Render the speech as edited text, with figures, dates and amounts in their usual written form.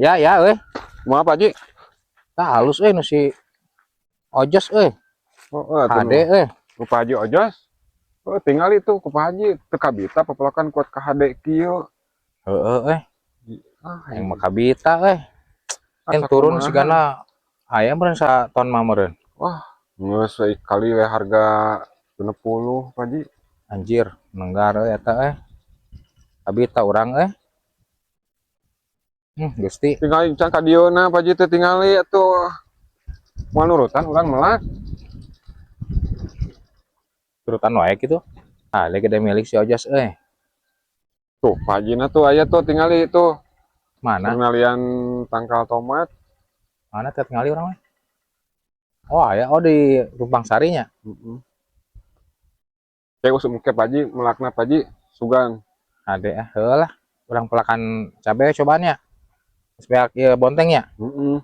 Ya ya euy. Kumaha, Pak Haji? Tah, halus euy nu si Ojas euy. Oh, atuh. Hade euy. Nu Pak Haji Ojas. Oh, tinggal itu ku Pak Haji teu kabita pepelakan kuat ka hade kieu. Heeh euy. Ah, Yang mah kabita euy. Yang asa turun kumaha. Sigana aya meureun sa ton mah meureun. Geus we kali we harga 60, Pak Haji. Anjir, nenggar euy eta euy. Kabita urang euy. Gusti. Tinggal can ka dieuna, Pak Haji, teh tingali atuh. Moal nurutan urang melak. Turutan wae kitu. Ah, lagi gede milik si Ojas euy. Tuh, Pak Haji na tuh aya tuh tingali tuh. Mana? Penalian tangkal tomat. Mana teh tingali urang mah? Oh, aya, oh, di Rumpang Sarinya. Heeh. Kayak usum ke Pak Haji, melakna Pak Haji, sugan. Ade ah, heuh lah. Urang pelakan cabe cobaannya. Geus beak ieu bontengnya. Heeh.